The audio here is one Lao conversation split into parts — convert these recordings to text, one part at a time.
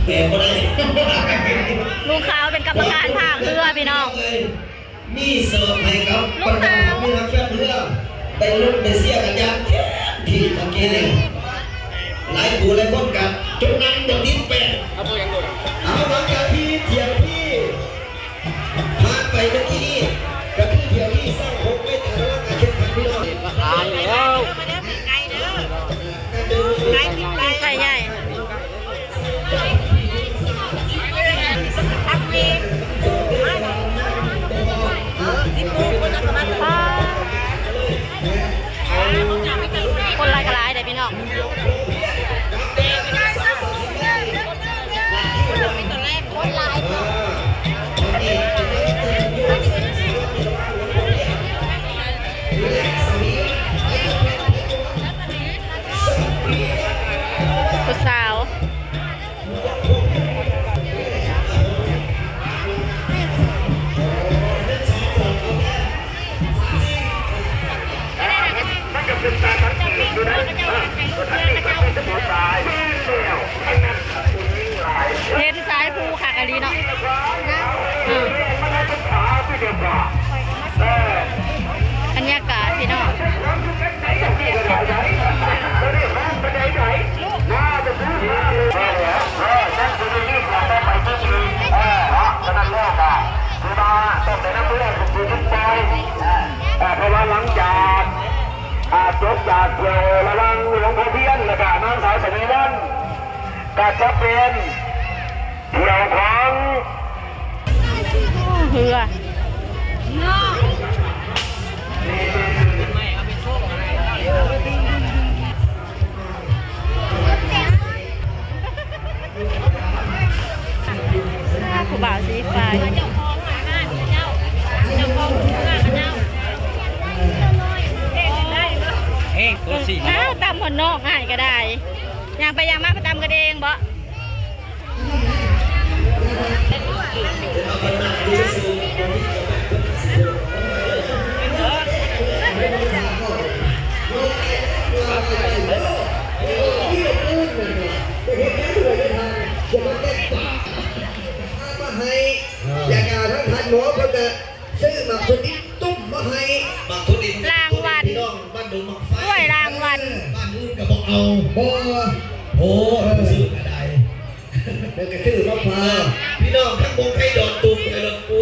แกะบ่ได้ ลุงขาวเป็นกรรมการภาคเรือพี่น้อง มีเสิร์ฟให้กับบรรดาผู้มีฮักแฟนเรือ ได้ลุ้นได้เชียร์กันอย่างเต็มที่เมื่อกี้นี่ หลายผู้หลายคนก็จนนั่งจนดิ้นแป้น เอาหลังจากที่เที่ยงที่ ผ่านไปเมื่อกี้นี้ ก็คือเที่ยวที่สร้างหกเมตตาระหว่างการแข่งขันพี่น้อง ตາຍแล้ว ไก่ใหญ่ คนหลายก็หลายเด้อพี่น้อง ผู้สาว เห็นสายภูคักอีหลีเนาะ อืม บรรยากาศพี่น้อง เพราะว่าหลังจาก อ่า จบจากเที่ยวระหว่างหลวงพ่อเพี้ยน แล้วก็นางสาวสวีวัน ก็จะเป็นเที่ยวของ เฮือ ผู้บ่าวสีฟ้า เฮ้ย ตัวสี อ้าว ตำหอนนอก อ้ายก็ได้ ย่างไปย่างมา ไปตำกันเองบ่ มาให้ แล้วก็ทางท่านหมอเพิ่นก็ ซื้อหมากทุเรียนตุ้มมาให้ หมากทุเรียน รางวัล พี่น้องบ้านดงหมากไฟ ถ้วยรางวัล บ้านอื่นก็บ่เอา บ่ โอ้ เออ ซื้อก็ได้ เดี๋ยวก็ซื้อมาฝาก พี่น้องทั้งวงไทยดอนตูมเลยล่ะกู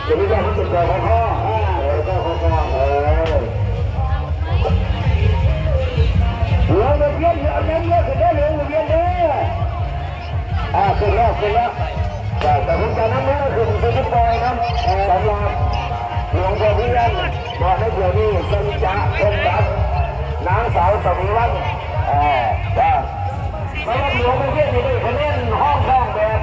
เดี๋ยวนี้ก็รู้สึกตัวพอๆ เออ ก็พอๆ เออ หลวงตะเพียน เอาเงินเยอะขึ้นเด้อ หลวงตะเพียนเด้อ อ่า ขึ้นแล้ว ขึ้นแล้ว แต่ แต่ผมจะนำเงินขึ้นไปที่ปอยนะ เออ สำหรับหลวงตะเพียน บอกในเดี๋ยวนี้ เพิ่นจะพบกับนางสาวสวีวรรณ เออ จ้า สำหรับหลวงปู่เทพนี่ได้คะแนนห้องห้องแบบ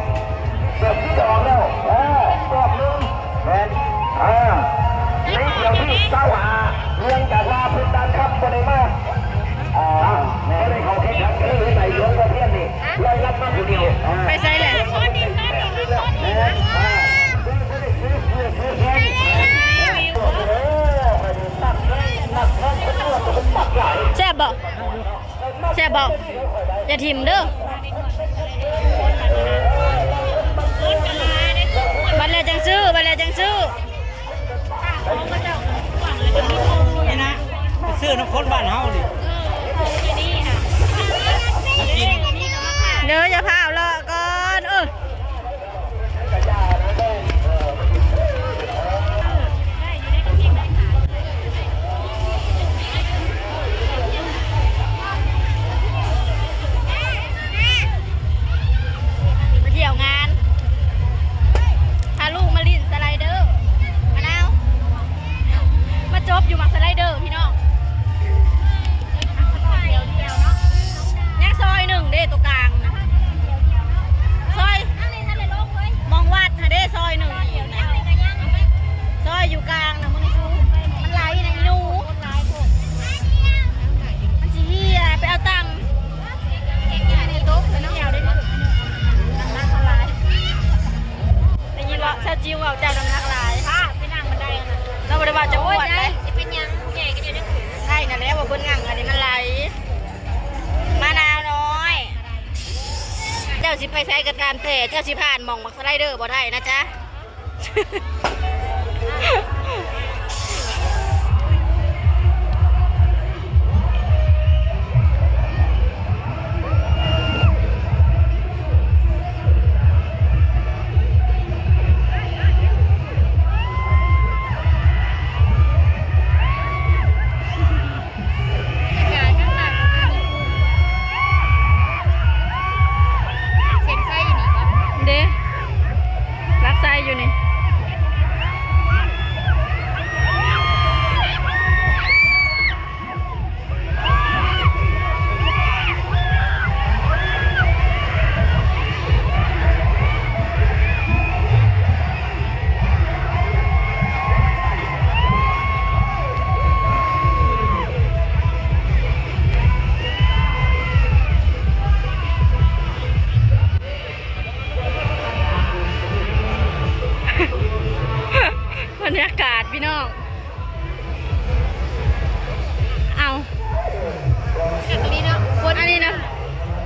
แบบที่สองแล้ว เออ รอบหนึ่ง แม่น เออ ในเที่ยวที่ซาวห้า เนื่องจากว่าเพิ่นดันครับบ่ได้มา อ่า บ่ได้เข้าแข่งขัน ก็เลยให้หลวงปู่เทพนี่ ลอยลับมาผู้เดียว อ่า ไปไสแหละ แม่น อ่า แซ่บบ่ แซ่บบ่ อย่าถิ่มเด้อ บัดแล้วจังซื้อ บัดแล้วจังซื้อ นี่นะ ไปซื้อน้ำข้นบ้านเฮานี่ เด้อ อย่าพาเอาเลาะก่อน เออ ได้อยู่ในกระเป๋าได้ขาย เออ ຊິໄປໃສກໍຕາມແຕ່ ເຈົ້າຊິຜ່ານໝ່ອງບັກສະໄລເດີບໍ່ໄດ້ນະຈ໊ະ. ເດ້ ລັກໄຊຢູ່ນີ້. ບັນຍາກາດພີ່ນ້ອງ ເອົາ ຄັກອີ່ຫຼີເນາະ ຄົນ ອັນນີ້ນະ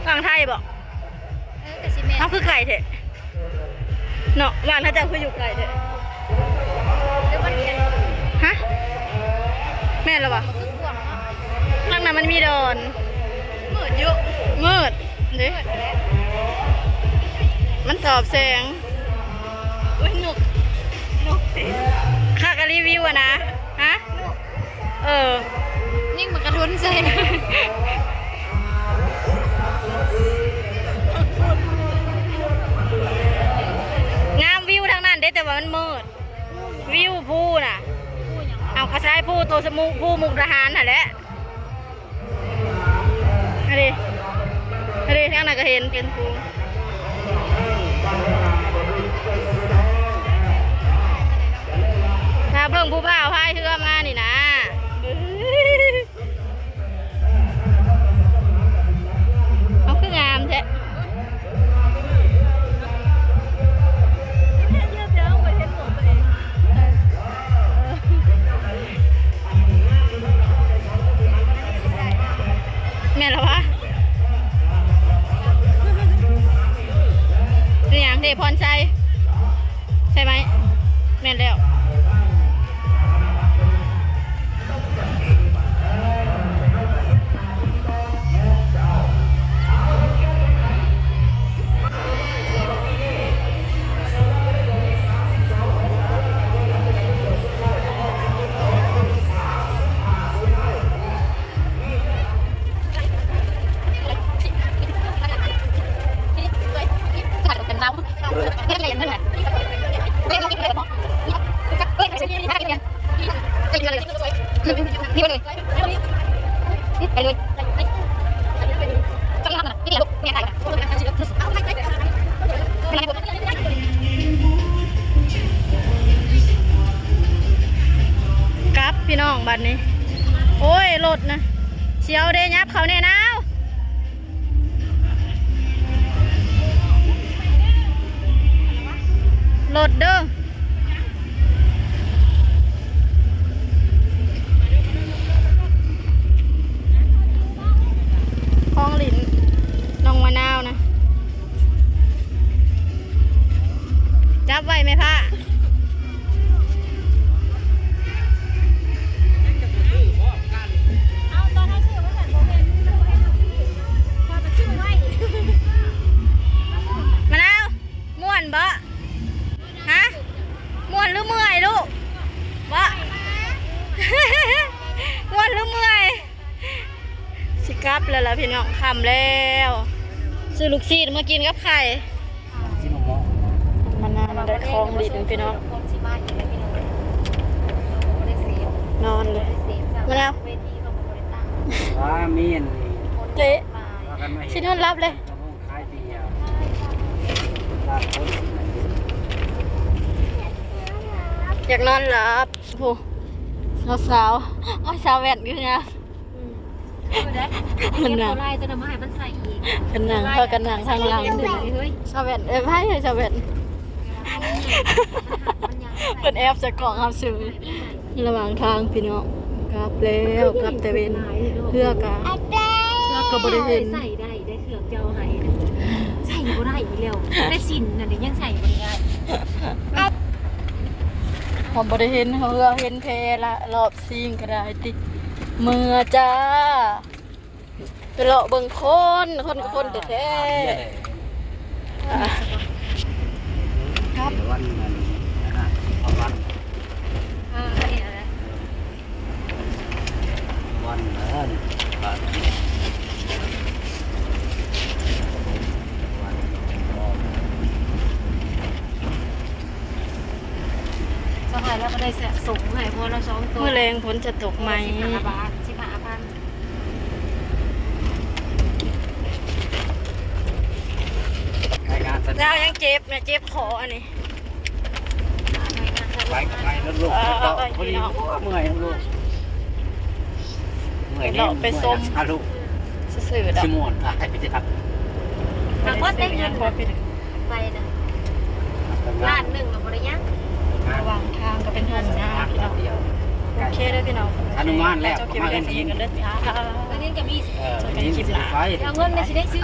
ຝັ່ງໄທບໍ? ເອີ ກໍຊິແມ່ນ ເຮົາຄືໄກແທ້ເນາະ ບ້ານເຂົາເຈົ້າຄືຢູ່ໄກແທ້ເນາະ. ຮະ ແມ່ນລະຫວາ? ຄືກວ້າງເນາະ ທາງນັ້ນມັນມີດອນ ມືດຢູ່ ມືດເດ້ ມືດແຫຼະ ມັນສອບແສງ. ໂອ້ຍ ນົກ ນົກເຕະ ຂ້າກໍຣີວິວຫັ້ນນະ ຮະ ນົກ ເອີ ຍິງໝາກກະທຸນໃສ່ ງາມ ວິວທາງນັ້ນເດ້ ແຕ່ວ່າມັນມືດ ວິວພູນະ ເອົາ ກະຊາຍພູ ໂຕສະມຸ ພູມຸກດາຫານຫັ້ນແຫຼະ. ອັນນີ້ ອັນນີ້ທາງນັ້ນກໍເຫັນເປັນພູ ຖ້າເບິ່ງຜູ້ບ່າວພາຍເຮືອມານີ້ນະ ເອົາ ຄືງາມແທ້. ແມ່ນລະຫວາ? ເປັນຫຍັງເດ ພອນໄຊ ໃຊ່ໄໝ? ແມ່ນແລ້ວ. ກັບພີ່ນ້ອງບັດນີ້ ໂອ້ຍ ລົດນະ ສຽວເດ້ ຫຍັບເຂົ້າແດ່ນາວ. ລົດເດີ ຂອງຫຼິ້ນນ້ອງມະນາວນະ ຈັບໄວ້ແມ່ພ້າ. ມະນາວ ມ່ວນບໍ່? ຮະ? ມ່ວນຫຼືເມື່ອຍລູກ? ບໍ່? ມ່ວນຫຼືເມື່ອຍ? ຊິກັບແລ້ວລະພີ່ນ້ອງ ຄ່ຳແລ້ວ ຊື້ລູກຊີ້ນມາກິນກັບໄຂ່ ມານຳໄດ້ຂອງຫຼິ້ນພີ່ນ້ອງ ນອນເລີຍ ມາແລ້ວ ວ່າມີອັນນີ້ ເຕະ ຊິນອນຫຼັບເລີຍ ຂາຍເບຍ ຢາກນອນຫຼັບ ໂອ້ ສາວໆ ໂອ້ຍ ສາວແວ່ນຄືງາມ ເພິ່ນນັ່ງ ເກັບບໍ່ໄດ້ ຕົວນັ້ນມາໃຫ້ມັນໃສ່ອີກ ເພິ່ນນັ່ງ ພາກັນນັ່ງທາງຫຼັງ ເຮີ້ຍ ສາວແວ່ນ ເອີ ໃຜເຮີ້ຍ ສາວແວ່ນ ມັນຍັງ ເພິ່ນແອບໃສ່ກ້ອງເຮົາຊື່ ລະຫວ່າງທາງພີ່ນ້ອງ ກັບແລ້ວ ກັບແຕ່ເວັນ ເຮືອກະ ເຮືອກະບໍ່ໄດ້ເຫັນ ໃສ່ໄດ້ ໄດ້ເຄື່ອງເຈົ້າໃຫ້ ໃສ່ ບໍ່ໄດ້ອີກແລ້ວ ແຕ່ສິນນັ້ນເດ ຍັງໃສ່ບໍ່ໄດ້. ເຮົາບໍ່ໄດ້ເຫັນເຮືອເຫັນແພລະ ລອບຊີງກໍໄດ້ຕິ. ເມືອຈ້າ ໄປເລາະເບິ່ງຄົນ ຄົນກໍຄົນແທ້ໆ. ກັບວັນນັ້ນນະ ວັນ ເອີ ອັນນີ້ແຫຼະ ວັນເອີ ສະພາຍແລ້ວກໍໄດ້ສະສົມໃຫ້ພວກເຮົາສອງໂຕ. ມື້ແລງຝົນຈະຕົກໃໝ່. ສິບຫ້າບາດ ສິບຫ້າພັນ. ລາວຍັງເຈັບນະ ເຈັບຄໍອັນນີ້. ໄປກັບໄປລົດລູກ ເອີ ເຈົ້າ ພໍດີ ໂອ້ ເມື່ອຍລູກ ເມື່ອຍ ເລາະໄປຊົມ ເມື່ອຍ ລູກ ຊື່ໆດອກ ຊິມ່ວນ ໄປ ໄປ ໄປ ຫາກໍໄດ້ເງິນບໍ່ໄປນະ ລ້ານໜຶ່ງລະບໍ່ໄດ້ຍັງ. ລະຫວ່າງທາງກໍເປັນທົ່ງນາພີ່ນ້ອງ. ໂອເຄເດີພີ່ນ້ອງ ອະນຸມານແລ້ວ ເຈົ້າເກັບໄວ້ໄດ້ສ່ຳນີ້ກ່ອນເດີຈ້າ. ເອີ ເຈົ້າກັນຄລິບໜ້າ ເອົາເງິນໄດ້ຊິໄດ້ຊື້